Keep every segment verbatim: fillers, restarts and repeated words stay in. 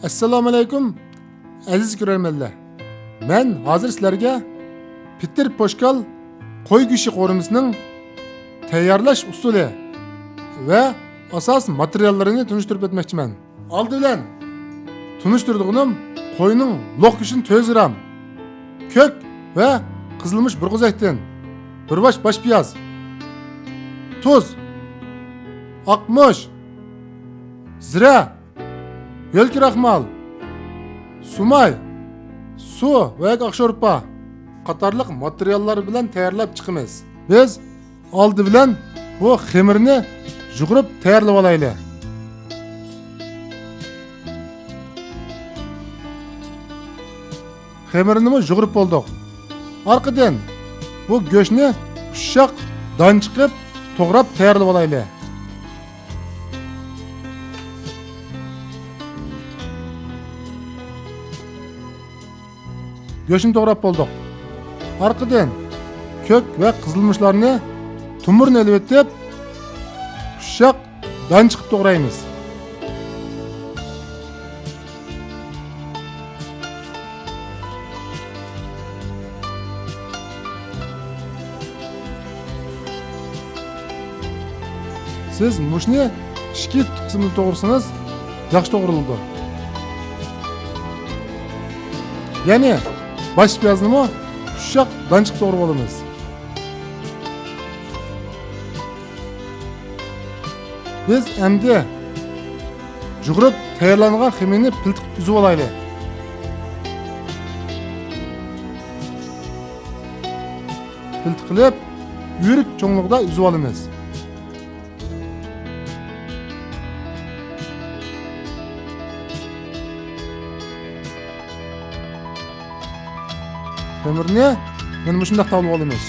ئەسسالامۇئەلەيكۇم، ئەزىز كۆرەرمەنلەر. مەن ھازىر سىلەرگە پېتىر پوشكال قوي گۆشى قورۇمىسىنىڭ تەييارلاش ئۇسۇلى ۋە ئاساسىي ماتېرىياللىرىنى تونۇشتۇرۇپ ئۆتمەكچىمەن. ئالدى بىلەن تونۇشتۇرىدىغىنىم قوينىڭ لوق گۆشىدىن تۆت يۈز گرام، كۆك ۋە قىزىلمۇچ بىر قوزەكتىن، بىر باش باش پىياز، تۇز، ئاقمۇچ، زىرە، يۆل كراخمال، سۇماي، سۇ ۋە ياكى ئاق شورپا قاتارلىق ماتېرىياللار بىلەن تەييارلاپ چىقىمىز. بىز ئالدى بىلەن بۇ خېمىرنى يۇغۇرۇپ تەييارلىۋالايلى. خېمىرنىمۇ يۇغۇرۇپ بولدۇق. ئارقىدىن بۇ گۆشنى ئۇششاق دان چىقىپ توغراپ تەييارلىۋالايلى. گۆشنى توغراپ بولدۇق. ئارقىدىن كۆك ۋە قىزىلمۇچلارنى تومۇرىنى ئېلىۋېتىپ، ئۇششاق دان چىقىپ توغرايمىز. سىز مۇشۇنى ئىككى قىسىمدا توغرىسىڭىز ياخشى توغرىلىدۇ. يەنى باش پىيازنىمۇ ئۇششاق دان چىقىپ توغرىۋالىمىز. بىز ئەمدى يۇغۇرۇپ تەييارلانغان خېمىرنى پىلتىقىپ ئۈزۈۋالايلى. پىلتىقىلىپ، ئۆرۈك چوڭلۇقىدا ئۈزۈۋالىمىز. خېمىرنى مانا مۇشۇنداق تاۋلىۋالىمىز.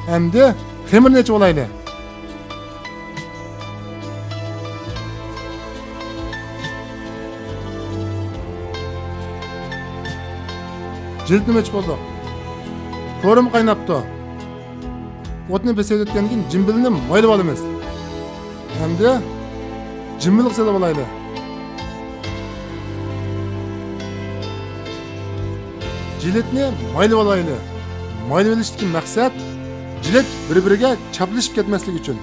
ئەمدى خېمىرنى ئېچىۋالايلى. جىلىتىنى ئېچىپ بولدۇق. قورۇما قايناپتۇ. ئوتنى بېسىۋېتىۋەتكەندىن كېيىن جىمبىلنى مايلىۋالىمىز. ئەمدى جىمبىلغا سېلىۋالايلى. جىلىتنى مايلىۋالايلى. مايلىۋېلىشتىكى مەقسەت جىلىت بىر-بىرىگە چاپلىشىپ كەتمەسلىكى ئۈچۈن.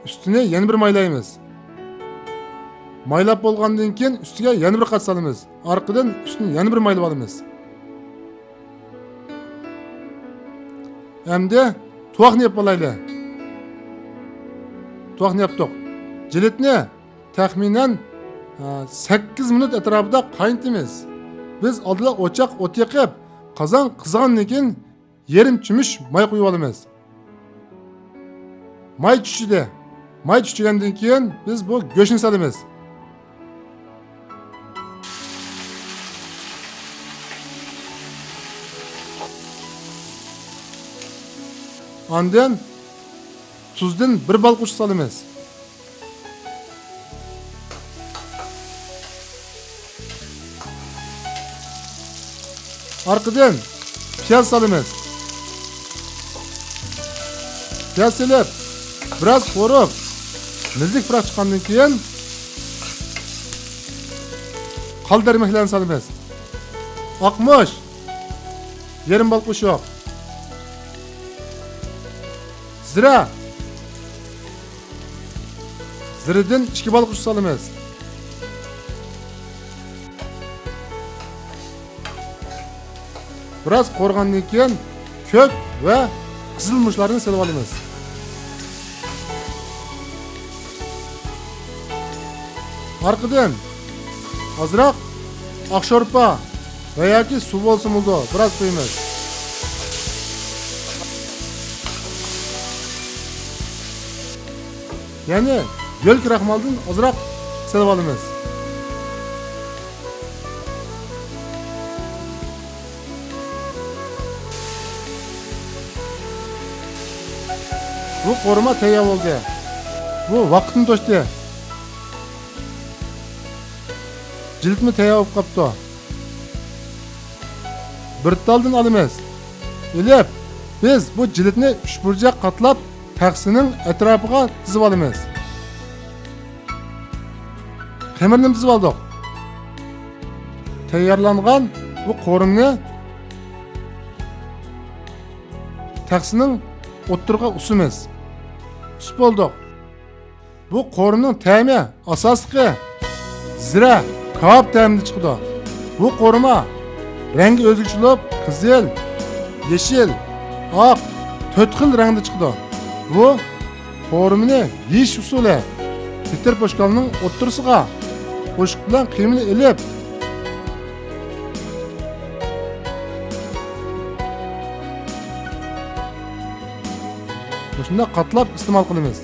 ئۈستىنى يەنە بىر مايلايمىز. مايلاپ بولغاندىن كېيىن ئۈستىگە يەنە بىر قات سالىمىز. ئارقىدىن ئۈستىنى يەنە بىر مايلىۋالىمىز. ئەمدى تۇۋاقنى يېپىپ ئالايلى. تۇۋاقنى ياپتۇق. جىلىتنى تەخمىنەن، ئە، سەككىز مىنۇت ئەتراپىدا قاينىتىمىز. بىز ئالدىدا ئوچاق ئوت يېقىپ، قازان قىزىغاندىن كېيىن يېرىم چۆمۈچ ماي قۇيۇۋالىمىز. ماي چۈچۈدى. ماي چۈچۈگەندىن كېيىن بىز بۇ گۆشنى سالىمىز. ئاندىن تۇزدىن بىر بال قوشۇق سالىمىز. ئارقىدىن پىياز سالىمىز. پىياز سېلىپ، بىراز قورۇپ، مىززىك پۇراق چىققاندىن كېيىن، قال دەرمەكلەرنى سالىمىز. ئاقمۇچ، يېرىم بال قوشۇق. زىرە، زىرىدىن ئىككى بال قوشۇپ سالىمىز. بىراز قورۇغاندىن كېيىن كۆك ۋە قىزىل مۇچلارنى سېلىۋالىمىز. ئارقىدىن ئازراق ئاق شورپا ۋە ياكى سۇ بولسا بولىدۇ، بىراز قۇيىمىز. يەنى يۆل كراخمالدىن ئازراق سېلىۋالىمىز. بۇ قورۇما تەييار بولدى. بۇ ۋاقىتنى توشتى. جىلىتمۇ تەييار بولۇپ قاپتۇ. بىر تالدىن ئالىمىز. ئېلىپ، بىز بۇ جىلىتنى ئۈچ بۇرجەك قاتلاپ، تەخسىنىڭ ئەتراپىغا تىزىۋالىمىز. خېمىرنى تىزىۋالدۇق. تەييارلانغان بۇ قورۇمىنى تەخسىنىڭ ئوتتۇرىغا ئۇسىمىز. ئۇسۇپ بولدۇق. بۇ قورۇمىنىڭ تەمى ئاساسلىقى زىرە، كاۋاپ تەمىدە چىقىدۇ. بۇ قورۇما رەڭگى ئۆزگىچە بولۇپ، قىزىل، يېشىل، ئاق، تۆت خىل رەڭدە چىقىدۇ. بۇ قورۇمىنى يېيىش ئۇسۇلى. پېتىر پوشكالنىڭ ئوتتۇرىسىغا قوشۇق بىلەن قىيمىنى ئېلىپ، مۇشۇنداق قاتلاپ ئىستېمال قىلىمىز.